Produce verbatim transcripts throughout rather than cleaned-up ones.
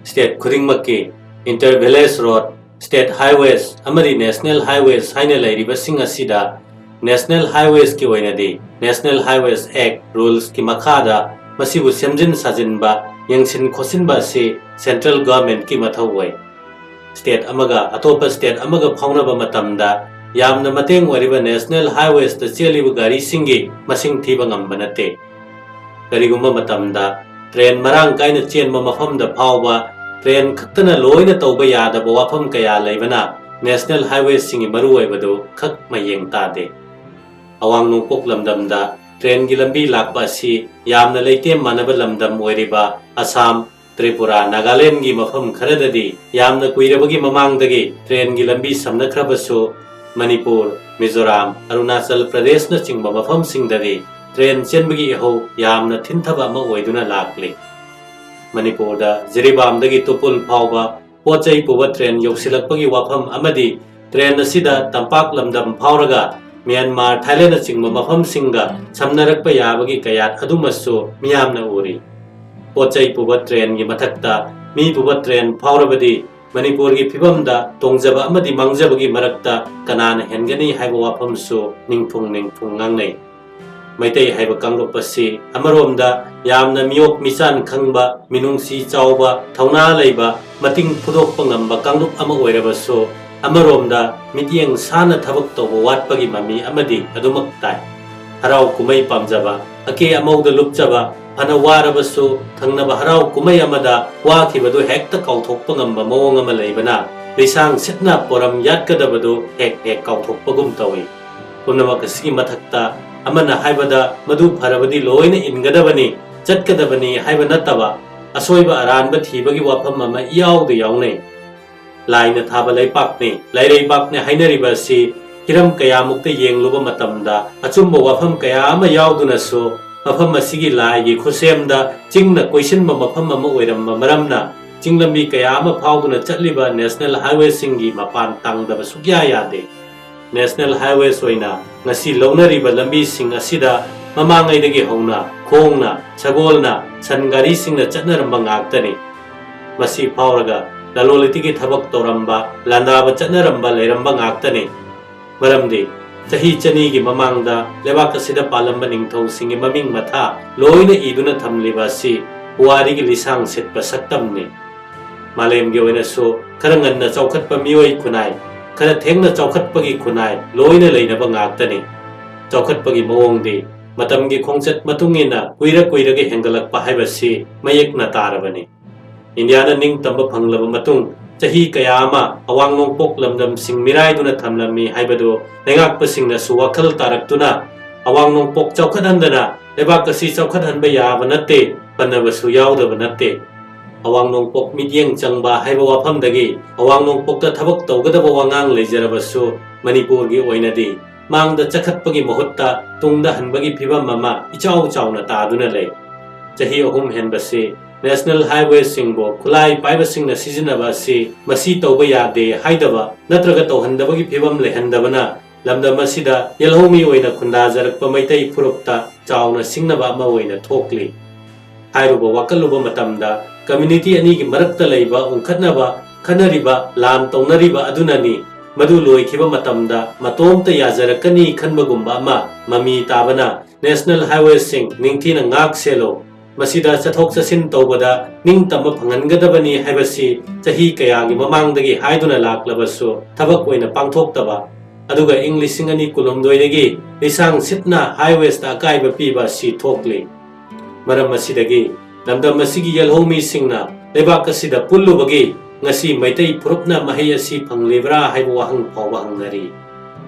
State ꯈꯨꯗꯤꯡꯃꯛꯀꯤ inter village road, state highways ꯑꯃꯗꯤ national highways ꯍꯥꯏꯅ ꯂꯩꯔꯤꯕꯁꯤꯡ ꯑꯁꯤꯗ national highwaysꯀꯤ ꯑꯣꯏꯅꯗꯤ National Highways Act rulesꯀꯤ ꯃꯈꯥꯗ ꯃꯁꯤꯕꯨ ꯁꯦꯝꯖꯤꯟ ꯁꯥꯖꯤꯟꯕ, ꯌꯦꯡꯁꯤꯟ ꯈꯣꯠꯆꯤꯟꯕ ꯑꯁꯤ central governmentꯀꯤ ꯃꯊꯧ ꯑꯣꯏ꯫ State ꯑꯃꯒ ꯑꯇꯣꯞꯄ state ꯑꯃꯒ ꯐꯥꯎꯅꯕ ꯃꯇꯝꯗ ꯌꯥꯝꯅ ꯃꯇꯦꯡ ꯑꯣꯏꯔꯤꯕ national highwaysꯇ ꯆꯦꯜꯂꯤꯕ ꯒꯥꯔꯤꯁꯤꯡꯒꯤ ꯃꯁꯤꯡ ꯊꯤꯕ ꯉꯝꯕ ꯅꯠꯇꯦ꯫ ꯀꯔꯤꯒꯨꯝꯕ ꯃꯇꯝꯗ train ꯃꯔꯥꯡ ꯀꯥꯏꯅ ꯆꯦꯟꯕ ꯃꯐꯝꯗ ꯐꯥꯎꯕ train ꯈꯛꯇꯅ ꯂꯣꯏꯅ ꯇꯧꯕ ꯌꯥꯗꯕ ꯋꯥꯐꯝ ꯀꯌꯥ ꯂꯩꯕꯅ national highwaysꯁꯤꯡꯒꯤ ꯃꯔꯨꯑꯣꯏꯕꯗꯨ ꯈꯛ ꯃꯌꯦꯡ ꯇꯥꯗꯦ꯫ ꯑꯋꯥꯡ ꯅꯣꯡꯄꯣꯛ ꯂꯝꯗꯝꯗ trainꯒꯤ ꯂꯝꯕꯤ ꯂꯥꯛꯄ ꯑꯁꯤ ꯌꯥꯝꯅ ꯂꯩꯇꯦꯝ ꯃꯥꯟꯅꯕ ꯂꯝꯗꯝ ꯑꯣꯏꯔꯤꯕ ꯑꯁꯥꯝ, ꯇ꯭ꯔꯤꯄꯨꯔꯥ, ꯅꯥꯒꯥꯂꯦꯟꯒꯤ ꯃꯐꯝ ꯈꯔꯗꯗꯤ ꯌꯥꯝꯅ ꯀꯨꯏꯔꯕꯒꯤ ꯃꯃꯥꯡꯗꯒꯤ trainꯒꯤ ꯂꯝꯕꯤ ꯁꯝꯅꯈ꯭ꯔꯕꯁꯨ, ꯃꯅꯤꯄꯨꯔ, ꯃꯤꯖꯣꯔꯥꯝ, ꯑꯔꯨꯅꯥꯆꯜ ꯄ꯭ꯔꯗꯦꯁꯅꯆꯤꯡꯕ ꯃꯐꯝꯁꯤꯡꯗꯗꯤ train ꯆꯦꯟꯕꯒꯤ ꯏꯍꯧ ꯌꯥꯝꯅ ꯊꯤꯟꯊꯕ ꯑꯃ ꯑꯣꯏꯗꯨꯅ ꯂꯥꯛꯂꯤ꯫ ꯃꯅꯤꯄꯨꯔꯗ ꯖꯤꯔꯤꯕꯥꯝꯗꯒꯤ ꯇꯨꯄꯨꯜ ꯐꯥꯎꯕ ꯄꯣꯠ ꯆꯩ ꯄꯨꯕ train ꯌꯧꯁꯤꯜꯂꯛꯄꯒꯤ ꯋꯥꯐꯝ ꯑꯃꯗꯤ train ꯑꯁꯤꯗ ꯇꯝꯄꯥꯛ ꯂꯝꯗꯝ ꯐꯥꯎꯔꯒ ꯃ꯭ꯌꯥꯟꯃꯥꯔ, ꯊꯥꯏꯂꯦꯟꯗꯅꯆꯤꯡꯕ ꯃꯐꯝꯁꯤꯡꯒ ꯁꯝꯅꯔꯛꯄ ꯌꯥꯕꯒꯤ ꯀꯌꯥꯠ ꯑꯗꯨꯃꯁꯨ ꯃꯤꯌꯥꯝꯅ ꯎꯔꯤ꯫ ꯄꯣꯠ ꯆꯩ ꯄꯨꯕ trainꯒꯤ ꯃꯊꯛꯇ ꯃꯤ ꯄꯨꯕ train ꯐꯥꯎꯔꯕꯗꯤ ꯃꯅꯤꯄꯨꯔꯒꯤ ꯐꯤꯕꯝꯗ ꯇꯣꯡꯖꯕ ꯑꯃꯗꯤ ꯃꯥꯡꯖꯕꯒꯤ ꯃꯔꯛꯇ ꯀꯅꯥꯅ ꯍꯦꯟꯒꯅꯤ ꯍꯥꯏꯕ ꯋꯥꯐꯝꯁꯨ ꯅꯤꯡꯐꯨꯡ ꯅꯤꯡꯐꯨꯡ ꯉꯥꯡꯅꯩ꯫ ꯃꯩꯇꯩ ꯍꯥꯏꯕ ꯀꯥꯡꯂꯨꯞ ꯑꯁꯤ ꯑꯃꯔꯣꯝꯗ ꯌꯥꯝꯅ ꯃꯤꯑꯣꯛ ꯃꯤꯆꯥꯟ ꯈꯪꯕ, ꯃꯤꯅꯨꯡꯁꯤ ꯆꯥꯎꯕ, ꯊꯧꯅꯥ ꯂꯩꯕ, ꯃꯇꯤꯡ ꯐꯨꯗꯣꯛꯄ ꯉꯝꯕ ꯀꯥꯡꯂꯨꯞ ꯑꯃ ꯑꯣꯏꯔꯕꯁꯨ, ꯑꯃꯔꯣꯝꯗ ꯃꯤꯠꯌꯦꯡ ꯁꯥꯅ ꯊꯕꯛ ꯇꯧꯕ ꯋꯥꯠꯄꯒꯤ ꯃꯃꯤ ꯑꯃꯗꯤ ꯑꯗꯨꯃꯛ ꯇꯥꯏ꯫ ꯍꯔꯥꯎ ꯀꯨꯝꯍꯩ ꯄꯥꯝꯖꯕ, ꯑꯀꯦ ꯑꯃꯧꯗ ꯂꯨꯞꯆꯕ, ꯐꯅ ꯋꯥꯔꯕꯁꯨ ꯊꯪꯅꯕ ꯍꯔꯥꯎ ꯀꯨꯝꯍꯩ ꯑꯃꯗ ꯋꯥꯈꯤꯕꯗꯨ ꯍꯦꯛꯇ ꯀꯥꯎꯊꯣꯛꯄ ꯉꯝꯕ ꯃꯑꯣꯡ ꯑꯃ ꯂꯩꯕꯅ, ꯂꯤꯁꯥꯡ ꯁꯤꯠꯅ ꯄꯣꯔꯝ ꯌꯥꯠꯀꯗꯕꯗꯨ ꯍꯦꯛ ꯍꯦꯛ ꯀꯥꯎꯊꯣꯛꯄꯒꯨꯝ ꯇꯧꯏ꯫ ꯄꯨꯝꯅꯃꯛ ꯑꯁꯤꯒꯤ ꯃꯊꯛꯇ ꯑꯃꯅ ꯍꯥꯏꯕꯗ ꯃꯗꯨ ꯐꯔꯕꯗꯤ ꯂꯣꯏꯅ ꯏꯟꯒꯗꯕꯅꯤ, ꯆꯠꯀꯗꯕꯅꯤ ꯍꯥꯏꯕ ꯅꯠꯇꯕ, ꯑꯁꯣꯏꯕ ꯑꯔꯥꯟꯕ ꯊꯤꯕꯒꯤ ꯋꯥꯐꯝ ꯑꯃ ꯏꯌꯥꯎꯗ ꯌꯥꯎꯅꯩ꯫ ꯂꯥꯏꯅ ꯊꯥꯕ ꯂꯩꯄꯥꯛꯅꯤ, ꯂꯥꯏꯔꯩꯕꯥꯛꯅꯤ ꯍꯥꯏꯅꯔꯤꯕ ꯑꯁꯤ ꯍꯤꯔꯝ ꯀꯌꯥꯃꯨꯛꯇ ꯌꯦꯡꯂꯨꯕ ꯃꯇꯝꯗ ꯑꯆꯨꯝꯕ ꯋꯥꯐꯝ ꯀꯌꯥ ꯑꯃ ꯌꯥꯎꯗꯨꯅꯁꯨ, ꯃꯐꯝ ꯑꯁꯤꯒꯤ ꯂꯥꯏꯒꯤ ꯈꯨꯠꯁꯦꯝꯗ ꯆꯤꯡꯅ ꯀꯣꯏꯁꯤꯟꯕ ꯃꯐꯝ ꯑꯃ ꯑꯣꯏꯔꯝꯕ ꯃꯔꯝꯅ, ꯆꯤꯡꯂꯝꯕꯤ ꯀꯌꯥ ꯑꯃ ꯐꯥꯎꯗꯨꯅ ꯆꯠꯂꯤꯕ national highwayꯁꯤꯡꯒꯤ ꯃꯄꯥꯟ ꯇꯥꯡꯗꯕ ꯁꯨꯛꯌꯥ ꯌꯥꯗꯦ꯫ National highways ꯑꯣꯏꯅ ꯉꯁꯤ ꯂꯧꯅꯔꯤꯕ ꯂꯝꯕꯤꯁꯤꯡ ꯑꯁꯤꯗ ꯃꯃꯥꯡꯉꯩꯗꯒꯤ ꯍꯧꯅ ꯈꯣꯡꯅ, ꯁꯒꯣꯜꯅ, ꯁꯟ ꯒꯥꯔꯤꯁꯤꯡꯅ ꯆꯠꯅꯔꯝꯕ ꯉꯥꯛꯇꯅꯤ꯫ ꯃꯁꯤ ꯐꯥꯎꯔꯒ ꯂꯂꯣꯟ ꯏꯇꯤꯛꯀꯤ ꯊꯕꯛ ꯇꯧꯔꯝꯕ, ꯂꯥꯟꯗꯥꯕ ꯆꯠꯅꯔꯝꯕ ꯂꯩꯔꯝꯕ ꯉꯥꯛꯇꯅꯤ꯫ ꯃꯔꯝꯗꯤ ꯆꯍꯤ ꯆꯅꯤꯒꯤ ꯃꯃꯥꯡꯗ ꯂꯩꯕꯥꯛ ꯑꯁꯤꯗ ꯄꯥꯜꯂꯝꯕ ꯅꯤꯡꯊꯧꯁꯤꯡꯒꯤ ꯃꯃꯤꯡ ꯃꯊꯥ ꯂꯣꯏꯅ ꯏꯗꯨꯅ ꯊꯝꯂꯤꯕ ꯑꯁꯤ ꯄꯨꯋꯥꯔꯤꯒꯤ ꯂꯤꯁꯥꯡ ꯁꯤꯠꯄ ꯁꯛꯇꯝꯅꯤ꯫ ꯃꯥꯂꯦꯝꯒꯤ ꯑꯣꯏꯅꯁꯨ ꯈꯔ ꯉꯟꯅ ꯆꯥꯎꯈꯠꯄ ꯃꯤꯑꯣꯏ ꯈꯨꯟꯅꯥꯏ, ꯈꯔ ꯊꯦꯡꯅ ꯆꯥꯎꯈꯠꯄꯒꯤ ꯈꯨꯟꯅꯥꯏ ꯂꯣꯏꯅ ꯂꯩꯅꯕ ꯉꯥꯛꯇꯅꯤ꯫ ꯆꯥꯎꯈꯠꯄꯒꯤ ꯃꯑꯣꯡꯗꯤ ꯃꯇꯝꯒꯤ ꯈꯣꯡꯆꯠ ꯃꯇꯨꯡ ꯏꯟꯅ ꯀꯨꯏꯔ ꯀꯨꯏꯔꯒ ꯍꯦꯟꯒꯠꯂꯛꯄ ꯍꯥꯏꯕꯁꯤ ꯃꯌꯦꯛꯅ ꯇꯥꯔꯕꯅꯤ꯫ ꯏꯟꯗꯤꯌꯥꯅ ꯅꯤꯡꯇꯝꯕ ꯐꯪꯂꯕ ꯃꯇꯨꯡ ꯆꯍꯤ ꯀꯌꯥ ꯑꯃ ꯑꯋꯥꯡ ꯅꯣꯡꯄꯣꯛ ꯂꯝꯗꯝꯁꯤꯡ ꯃꯤꯔꯥꯏꯗꯨꯅ ꯊꯝꯂꯝꯃꯤ ꯍꯥꯏꯕꯗꯨ ꯂꯩꯉꯥꯛꯄꯁꯤꯡꯅꯁꯨ ꯋꯥꯈꯜ ꯇꯥꯔꯛꯇꯨꯅ ꯑꯋꯥꯡ ꯅꯣꯡꯄꯣꯛ ꯆꯥꯎꯈꯠꯍꯟꯗꯅ ꯂꯩꯕꯥꯛ ꯑꯁꯤ ꯆꯥꯎꯈꯠꯍꯟꯕ ꯌꯥꯕ ꯅꯠꯇꯦ, ꯄꯟꯅꯕꯁꯨ ꯌꯥꯎꯗꯕ ꯅꯠꯇꯦ꯫ ꯑꯋꯥꯡ ꯅꯣꯡꯄꯣꯛ ꯃꯤꯠꯌꯦꯡ ꯆꯪꯕ ꯍꯥꯏꯕ ꯋꯥꯐꯝꯗꯒꯤ ꯑꯋꯥꯡ ꯅꯣꯡꯄꯣꯛꯇ ꯊꯕꯛ ꯇꯧꯒꯗꯕ ꯋꯥꯉꯥꯡ ꯂꯩꯖꯔꯕꯁꯨ ꯃꯅꯤꯄꯨꯔꯒꯤ ꯑꯣꯏꯅꯗꯤ ꯃꯥꯡꯗ ꯆꯈꯠꯄꯒꯤ ꯃꯍꯨꯠꯇ ꯇꯨꯡꯗ ꯍꯟꯕꯒꯤ ꯐꯤꯕꯝ ꯑꯃ ꯏꯆꯥꯎ ꯆꯥꯎꯅ ꯇꯥꯗꯨꯅ ꯂꯩ꯫ ꯆꯍꯤ ꯑꯍꯨꯝ ꯍꯦꯟꯕꯁꯤ ꯅꯦꯁꯅꯦꯜ ꯍꯥꯏꯋꯦꯁꯤꯡꯕꯨ ꯈꯨꯠꯂꯥꯏ ꯄꯥꯏꯕꯁꯤꯡꯅ ꯁꯤꯖꯤꯟꯅꯕ ꯑꯁꯤ ꯃꯁꯤ ꯇꯧꯕ ꯌꯥꯗꯦ ꯍꯥꯏꯗꯕ ꯅꯠꯇ꯭ꯔꯒ ꯇꯧꯍꯟꯗꯕꯒꯤ ꯐꯤꯕꯝ ꯂꯩꯍꯟꯗꯕꯅ ꯂꯝꯗꯝ ꯑꯁꯤꯗ ꯌꯦꯜꯍꯧꯃꯤ ꯑꯣꯏꯅ ꯈꯨꯟꯗꯥꯖꯔꯛꯄ ꯃꯩꯇꯩ ꯐꯨꯔꯨꯞꯇ ꯆꯥꯎꯅ ꯁꯤꯡꯅꯕ ꯑꯃ ꯑꯣꯏꯅ ꯊꯣꯛꯂꯤ꯫ ꯍꯥꯏꯔꯨꯕ ꯋꯥꯀꯠꯂꯨꯕ ꯃꯇꯝꯗ ꯀꯝꯃ꯭ꯌꯨꯅꯤꯇꯤ ꯑꯅꯤꯒꯤ ꯃꯔꯛꯇ ꯂꯩꯕ ꯎꯪꯈꯠꯅꯕ ꯈꯠꯅꯔꯤꯕ, ꯂꯥꯟ ꯇꯧꯅꯔꯤꯕ ꯑꯗꯨꯅꯅꯤ꯫ ꯃꯗꯨ ꯂꯣꯏꯈꯤꯕ ꯃꯇꯝꯗ ꯃꯇꯣꯝꯇ ꯌꯥꯖꯔꯛꯀꯅꯤ ꯈꯟꯕꯒꯨꯝꯕ ꯑꯃ ꯃꯃꯤ ꯇꯥꯕꯅ ꯅꯦꯁꯅꯦꯜ ꯍꯥꯏꯋꯦꯁꯤꯡ ꯅꯤꯡꯊꯤꯅ ꯉꯥꯛ ꯁꯦꯜꯂꯨ꯫ ꯃꯁꯤꯗ ꯆꯠꯊꯣꯛ ꯆꯠꯁꯤꯟ ꯇꯧꯕꯗ ꯅꯤꯡꯇꯝꯕ ꯐꯪꯍꯟꯒꯗꯕꯅꯤ ꯍꯥꯏꯕꯁꯤ ꯆꯍꯤ ꯀꯌꯥꯒꯤ ꯃꯃꯥꯡꯗꯒꯤ ꯍꯥꯏꯗꯨꯅ ꯂꯥꯛꯂꯕꯁꯨ ꯊꯕꯛ ꯑꯣꯏꯅ ꯄꯥꯡꯊꯣꯛꯇꯕ, ꯑꯗꯨꯒ ꯏꯪ ꯂꯤꯁꯤꯡ ꯑꯅꯤ ꯀꯨꯟꯍꯨꯝꯗꯣꯏꯗꯒꯤ ꯂꯤꯁꯥꯡ ꯁꯤꯠꯅ ꯍꯥꯏꯋꯦꯁꯇ ꯑꯀꯥꯏꯕ ꯄꯤꯕ ꯑꯁꯤ ꯊꯣꯛꯂꯤ꯫ ꯃꯔꯝ ꯑꯁꯤꯗꯒꯤ ꯂꯝꯗꯝ ꯑꯁꯤꯒꯤ ꯌꯦꯜꯍꯧꯃꯤꯁꯤꯡꯅ ꯂꯩꯕꯥꯛ ꯑꯁꯤꯗ ꯄꯨꯜꯂꯨꯕꯒꯤ ꯉꯁꯤ ꯃꯩꯇꯩ ꯐꯨꯔꯨꯞꯅ ꯃꯍꯩ ꯑꯁꯤ ꯐꯪꯂꯤꯕ꯭ꯔꯥ ꯍꯥꯏꯕ ꯋꯥꯍꯪ ꯐꯥꯎꯕ ꯍꯪꯅꯔꯤ꯫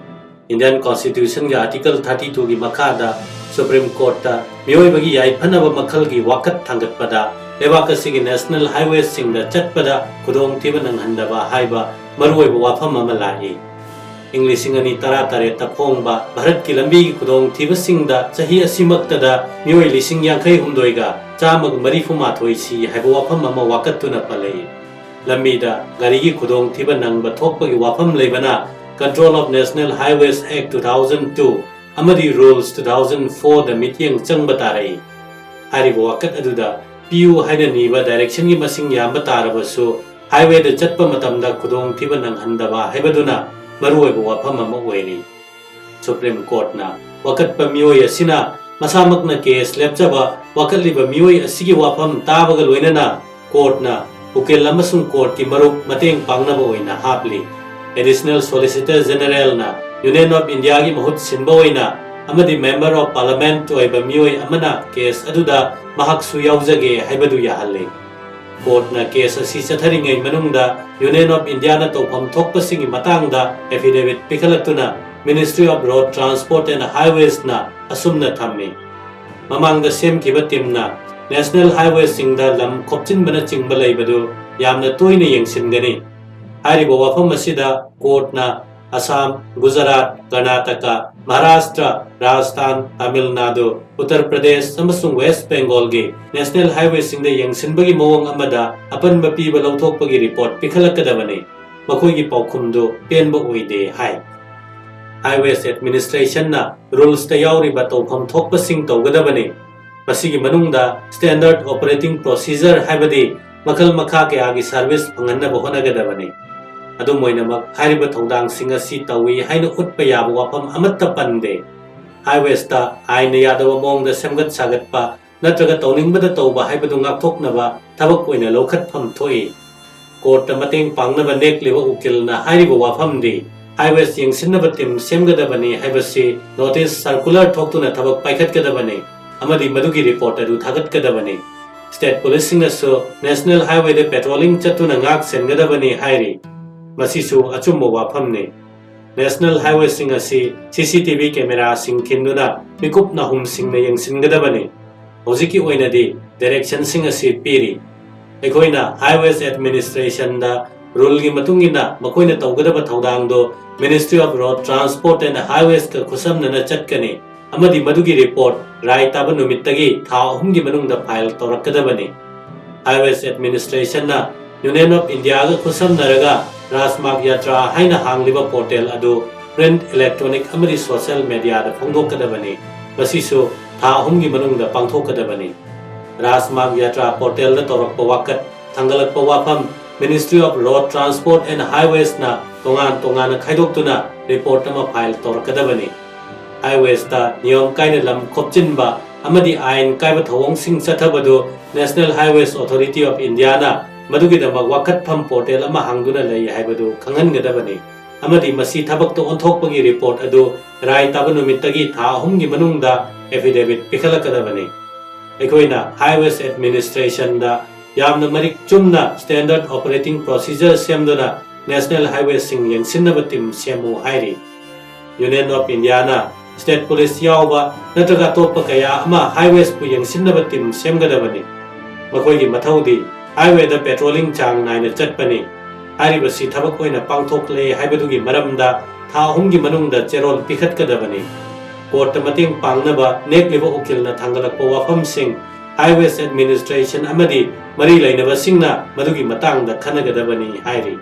ꯏꯟꯗꯤꯌꯟ ꯀꯣꯟꯁꯇꯤꯇ꯭ꯌꯨꯁꯟꯒꯤ ꯑꯥꯔꯇꯤꯀꯜ ꯊꯥꯔꯇꯤ ꯇꯨꯒꯤ ꯃꯈꯥꯗ ꯁꯨꯄ꯭ꯔꯤꯝ ꯀꯣꯔꯠꯇ ꯃꯤꯑꯣꯏꯕꯒꯤ ꯌꯥꯏꯐꯅꯕ ꯃꯈꯜꯒꯤ ꯋꯥꯀꯠ ꯊꯥꯡꯒꯠꯄꯗ ꯂꯩꯕꯥꯛ ꯑꯁꯤꯒꯤ ꯅꯦꯁꯅꯦꯜ ꯍꯥꯏꯋꯦꯁꯤꯡꯗ ꯆꯠꯄꯗ ꯈꯨꯗꯣꯡꯊꯤꯕ ꯅꯪꯍꯟꯗꯕ ꯍꯥꯏꯕ ꯃꯔꯨꯑꯣꯏꯕ ꯋꯥꯐꯝ ꯑꯃ ꯂꯥꯛꯏ꯫ ꯏꯪ ꯂꯤꯁꯤꯡ ꯑꯅꯤ ꯇꯔꯥꯇꯔꯦꯠꯇ ꯐꯣꯡꯕ ꯚꯥꯔꯠꯀꯤ ꯂꯝꯕꯤꯒꯤ ꯈꯨꯗꯣꯡꯊꯤꯕꯁꯤꯡꯗ ꯆꯍꯤ ꯑꯁꯤꯃꯛꯇꯗ ꯃꯤꯑꯣꯏ ꯂꯤꯁꯤꯡ ꯌꯥꯡꯈꯩ ꯍꯨꯝꯗꯣꯏꯒ ꯆꯥꯝꯃꯒ ꯃꯔꯤꯐꯨ ꯃꯥꯊꯣꯏ ꯁꯤ ꯍꯥꯏꯕ ꯋꯥꯐꯝ ꯑꯃ ꯋꯥꯀꯠꯇꯨꯅ ꯄꯜꯂꯛꯏ꯫ ꯂꯝꯕꯤꯗ ꯒꯥꯔꯤꯒꯤ ꯈꯨꯗꯣꯡꯊꯤꯕ ꯅꯪꯕ ꯊꯣꯛꯄꯒꯤ ꯋꯥꯐꯝ ꯂꯩꯕꯅ Control of National Highways Act two thousand two ꯑꯃꯗꯤ Rules two thousand fourꯗ ꯃꯤꯠꯌꯦꯡ ꯆꯪꯕ ꯇꯥꯔꯛꯏ꯫ ꯍꯥꯏꯔꯤꯕ ꯋꯥꯀꯠ ꯑꯗꯨꯗ ꯄꯤꯌꯨ ꯍꯥꯏꯅ ꯅꯤꯕ directionꯒꯤ ꯃꯁꯤꯡ ꯌꯥꯝꯕ ꯇꯥꯔꯕꯁꯨ highwayꯗ ꯆꯠꯄ ꯃꯇꯝꯗ ꯈꯨꯗꯣꯡꯊꯤꯕ ꯅꯪꯍꯟꯗꯕ ꯍꯥꯏꯕꯗꯨꯅ ꯃꯔꯨꯑꯣꯏꯕ ꯋꯥꯐꯝ ꯑꯃ ꯑꯣꯏꯔꯤ꯫ Supreme Courtꯅ ꯋꯥꯀꯠꯄ ꯃꯤꯑꯣꯏ ꯑꯁꯤꯅ ꯃꯁꯥꯃꯛꯅ case ꯂꯦꯞꯆꯕ ꯋꯥꯀꯠꯂꯤꯕ ꯃꯤꯑꯣꯏ ꯑꯁꯤꯒꯤ ꯋꯥꯐꯝ ꯇꯥꯕꯒ ꯂꯣꯏꯅꯅ courtꯅ ꯎꯀꯤꯜ ꯑꯃꯁꯨꯡ courtꯀꯤ ꯃꯔꯨꯞ ꯃꯇꯦꯡ ꯄꯥꯡꯅꯕ ꯑꯣꯏꯅ happily. Additional Solicitor Generalꯅ Union of Indiaꯒꯤ ꯃꯍꯨꯠ ꯁꯤꯟꯕ ꯑꯣꯏꯅ ꯑꯃꯗꯤ Member of Parliament ꯑꯣꯏꯕ ꯃꯤꯑꯣꯏ ꯑꯃꯅ case ꯑꯗꯨꯗ ꯃꯍꯥꯛꯁꯨ ꯌꯥꯎꯖꯒꯦ ꯍꯥꯏꯕꯗꯨ ꯌꯥꯍꯜꯂꯤ꯫ Courtꯅ case ꯑꯁꯤ ꯆꯠꯊꯔꯤꯉꯩ ꯃꯅꯨꯡꯗ Union of Indiaꯅ ꯇꯧꯐꯝ ꯊꯣꯛꯄꯁꯤꯡꯒꯤ ꯃꯇꯥꯡꯗ affidavit ꯄꯤꯈꯠꯂꯛꯇꯨꯅ Ministry of Road Transport and Highwaysꯅ ꯑꯁꯨꯝꯅ ꯊꯝꯃꯤ꯫ ꯃꯃꯥꯡꯗ ꯁꯦꯝꯈꯤꯕ teamꯅ national highwayꯁꯤꯡꯗ ꯂꯝ ꯈꯣꯞꯆꯤꯟꯕꯅꯆꯤꯡꯕ ꯂꯩꯕꯗꯨ ꯌꯥꯝꯅ ꯇꯣꯏꯅ ꯌꯦꯡꯁꯤꯟꯒꯅꯤ꯫ ꯍꯥꯏꯔꯤꯕ ꯋꯥꯐꯝ ꯑꯁꯤꯗ courtꯅ ꯑꯁꯥꯝ, ꯒꯨꯖꯔꯥꯠ, ꯀꯔꯅꯥꯇꯀꯥ, ꯃꯍꯥꯔꯥꯁꯇ꯭ꯔ, ꯔꯥꯖꯁꯊꯥꯟ, ꯇꯥꯃꯤꯜ ꯅꯥꯗꯨ, ꯎꯠꯇꯔ ꯄ꯭ꯔꯗꯦꯁ ꯑꯃꯁꯨꯡ ꯋꯦꯁ꯭ꯠ ꯕꯦꯡꯒꯣꯜꯒꯤ national highwayꯁꯤꯡꯗ ꯌꯦꯡꯁꯤꯟꯕꯒꯤ ꯃꯑꯣꯡ ꯑꯃꯗ ꯑꯄꯟꯕ ꯄꯤꯕ ꯂꯧꯊꯣꯛꯄꯒꯤ report ꯄꯤꯈꯠꯂꯛꯀꯗꯕꯅꯤ꯫ ꯃꯈꯣꯏꯒꯤ ꯄꯥꯎꯈꯨꯝꯗꯨ ꯄꯦꯟꯕ ꯑꯣꯏꯗꯦ ꯍꯥꯏ꯫ Highways Administrationꯅ rulesꯇ ꯌꯥꯎꯔꯤꯕ ꯇꯧꯐꯝ ꯊꯣꯛꯄꯁꯤꯡ ꯇꯧꯒꯗꯕꯅꯤ꯫ ꯃꯁꯤꯒꯤ ꯃꯅꯨꯡꯗ standard operating procedure ꯍꯥꯏꯕꯗꯤ ꯃꯈꯜ ꯃꯈꯥ ꯀꯌꯥꯒꯤ service ꯐꯪꯍꯟꯅꯕ ꯍꯣꯠꯅꯒꯗꯕꯅꯤ꯫ ꯑꯗꯨꯝ ꯑꯣꯏꯅꯃꯛ, ꯍꯥꯏꯔꯤꯕ ꯊꯧꯗꯥꯡꯁꯤꯡ ꯑꯁꯤ ꯇꯧꯏ ꯍꯥꯏꯅ ꯎꯠꯄ ꯌꯥꯕ ꯋꯥꯐꯝ ꯑꯃꯠꯇ ꯄꯟꯗꯦ꯫ Highwaysꯇ ꯑꯥꯏꯟꯅ ꯌꯥꯗꯕ ꯃꯑꯣꯡꯗ ꯁꯦꯝꯒꯠ ꯁꯥꯒꯠꯄ ꯅꯠꯇ꯭ꯔꯒ ꯇꯧꯅꯤꯡꯕꯗ ꯇꯧꯕ ꯍꯥꯏꯕꯗꯨ ꯉꯥꯛꯊꯣꯛꯅꯕ ꯊꯕꯛ ꯑꯣꯏꯅ ꯂꯧꯈꯠꯐꯝ ꯊꯣꯛꯏ꯫ Courtꯇ ꯃꯇꯦꯡ ꯄꯥꯡꯅꯕ ꯅꯦꯛꯂꯤꯕ ꯎꯀꯤꯜꯅ ꯍꯥꯏꯔꯤꯕ ꯋꯥꯐꯝꯗꯤ Highways ꯌꯦꯡꯁꯤꯟꯅꯕ team ꯁꯦꯝꯒꯗꯕꯅꯤ ꯍꯥꯏꯕꯁꯤ notice circular ꯊꯣꯛꯇꯨꯅ ꯊꯕꯛ ꯄꯥꯏꯈꯠꯀꯗꯕꯅꯤ ꯑꯃꯗꯤ ꯃꯗꯨꯒꯤ report ꯑꯗꯨ ꯊꯥꯒꯠꯀꯗꯕꯅꯤ꯫ State policeꯁꯤꯡꯅꯁꯨ national highwayꯗ patrolling ꯆꯠꯇꯨꯅ ꯉꯥꯛ ꯁꯦꯟꯒꯗꯕꯅꯤ ꯍꯥꯏꯔꯤ꯫ ꯃꯁꯤꯁꯨ ꯑꯆꯨꯝꯕ ꯋꯥꯐꯝꯅꯤ꯫ National highwayꯁꯤꯡ ꯑꯁꯤ CCTV cameraꯁꯤꯡ ꯈꯤꯟꯗꯨꯅ ꯃꯤꯀꯨꯞ ꯅꯥꯍꯨꯝꯁꯤꯡꯅ ꯌꯦꯡꯁꯤꯟꯒꯗꯕꯅꯤ꯫ ꯍꯧꯖꯤꯛꯀꯤ ꯑꯣꯏꯅꯗꯤ directionꯁꯤꯡ ꯑꯁꯤ ꯄꯤꯔꯤ꯫ ꯑꯩꯈꯣꯏꯅ Highways Administrationꯗ ruleꯒꯤ ꯃꯇꯨꯡ ꯏꯟꯅ ꯃꯈꯣꯏꯅ ꯇꯧꯒꯗꯕ ꯊꯧꯗꯥꯡꯗꯣ Ministry of Road Transport and Highwaysꯀ ꯈꯨꯠꯁꯝꯅꯅ ꯆꯠꯀꯅꯤ ꯑꯃꯗꯤ ꯃꯗꯨꯒꯤ report ꯔꯥꯏ ꯇꯥꯕ ꯅꯨꯃꯤꯠꯇꯒꯤ ꯊꯥ ꯑꯍꯨꯝꯒꯤ ꯃꯅꯨꯡꯗ file ꯇꯧꯔꯛꯀꯗꯕꯅꯤ꯫ Highways Administrationꯅ Union of Indiaꯒ ꯈꯨꯠꯁꯝꯅꯔꯒ Rajmarg Yatra ꯍꯥꯏꯅ ꯍꯥꯡꯂꯤꯕ portal ꯑꯗꯨ print, electronic ꯑꯃꯗꯤ social mediaꯗ ꯐꯣꯡꯗꯣꯛꯀꯗꯕꯅꯤ꯫ ꯃꯁꯤꯁꯨ ꯊꯥ ꯑꯍꯨꯝꯒꯤ ꯃꯅꯨꯡꯗ ꯄꯥꯡꯊꯣꯛꯀꯗꯕꯅꯤ꯫ ꯔꯥꯖꯃꯥꯔꯒ ꯌꯥꯇ꯭ꯔꯥ ꯄꯣꯔꯇꯦꯜꯗ ꯇꯧꯔꯛꯄ ꯋꯥꯀꯠ ꯊꯥꯡꯒꯠꯂꯛꯄ ꯋꯥꯐꯝ Ministry of Road Transport and Highwaysꯅ ꯇꯣꯉꯥꯟ ꯇꯣꯉꯥꯟꯅ ꯈꯥꯏꯗꯣꯛꯇꯨꯅ ꯔꯤꯄꯣꯔꯠ ꯑꯃ ꯐꯥꯏꯜ ꯇꯧꯔꯛꯀꯗꯕꯅꯤ꯫ Highwaysꯇ ꯅꯤꯌꯣꯝ ꯀꯥꯏꯅ ꯂꯝ ꯈꯣꯞꯆꯤꯟꯕ ꯑꯃꯗꯤ ꯑꯥꯏꯟ ꯀꯥꯏꯕ ꯊꯧꯑꯣꯡꯁꯤꯡ ꯆꯠꯊꯕꯗꯨ National Highways Authority of Indiaꯅ ꯃꯗꯨꯒꯤꯗꯃꯛ ꯋꯥꯀꯠꯐꯝ ꯄꯣꯔꯇꯦꯜ ꯑꯃ ꯍꯥꯡꯗꯨꯅ ꯂꯩ ꯍꯥꯏꯕꯗꯨ ꯈꯪꯍꯟꯒꯗꯕꯅꯤ ꯑꯃꯗꯤ ꯃꯁꯤ ꯊꯕꯛꯇ ꯑꯣꯟꯊꯣꯛꯄꯒꯤ ꯔꯤꯄꯣꯔꯠ ꯑꯗꯨ ꯏꯔꯥꯏ ꯇꯥꯕ ꯅꯨꯃꯤꯠꯇꯒꯤ ꯊꯥ ꯑꯍꯨꯝꯒꯤ ꯃꯅꯨꯡꯗ affidavit ꯄꯤꯈꯠꯂꯛꯀꯗꯕꯅꯤ꯫ ꯑꯩꯈꯣꯏꯅ Highways Administrationꯗ ꯌꯥꯝꯅ ꯃꯔꯤꯛ ꯆꯨꯝꯅ Standard Operating Procedure ꯁꯦꯝꯗꯨꯅ National Highwaysꯁꯤꯡ ꯌꯦꯡꯁꯤꯟꯅꯕ ꯇꯤꯝ ꯁꯦꯝꯃꯨ ꯍꯥꯏꯔꯤ꯫ Union of Indiaꯅ State Police ꯌꯥꯎꯕ ꯅꯠꯇ꯭ꯔꯒ ꯑꯇꯣꯞꯄ ꯀꯌꯥ ꯑꯃ Highwaysꯄꯨ ꯌꯦꯡꯁꯤꯟꯅꯕ ꯇꯤꯝ ꯁꯦꯝꯒꯗꯕꯅꯤ꯫ ꯃꯈꯣꯏꯒꯤ ꯃꯊꯧꯗꯤ highwayꯗ patrolling ꯆꯥꯡ ꯅꯥꯏꯅ ꯆꯠꯄꯅꯤ꯫ ꯍꯥꯏꯔꯤꯕꯁꯤ ꯊꯕꯛ ꯑꯣꯏꯅ ꯄꯥꯡꯊꯣꯛꯂꯦ ꯍꯥꯏꯕꯗꯨꯒꯤ ꯃꯔꯝꯗ ꯊꯥ ꯑꯍꯨꯝꯒꯤ ꯃꯅꯨꯡꯗ ꯆꯦꯔꯣꯜ ꯄꯤꯈꯠꯀꯗꯕꯅꯤ꯫ ꯀꯣꯔꯠꯇ ꯃꯇꯦꯡ ꯄꯥꯡꯅꯕ ꯅꯦꯛꯂꯤꯕ ꯎꯀꯤꯜꯅ ꯊꯥꯡꯒꯠꯂꯛꯄ ꯋꯥꯐꯝꯁꯤꯡ Highways Administration ꯑꯃꯗꯤ ꯃꯔꯤ ꯂꯩꯅꯕꯁꯤꯡꯅ ꯃꯗꯨꯒꯤ ꯃꯇꯥꯡꯗ ꯈꯟꯅꯒꯗꯕꯅꯤ ꯍꯥꯏꯔꯤ꯫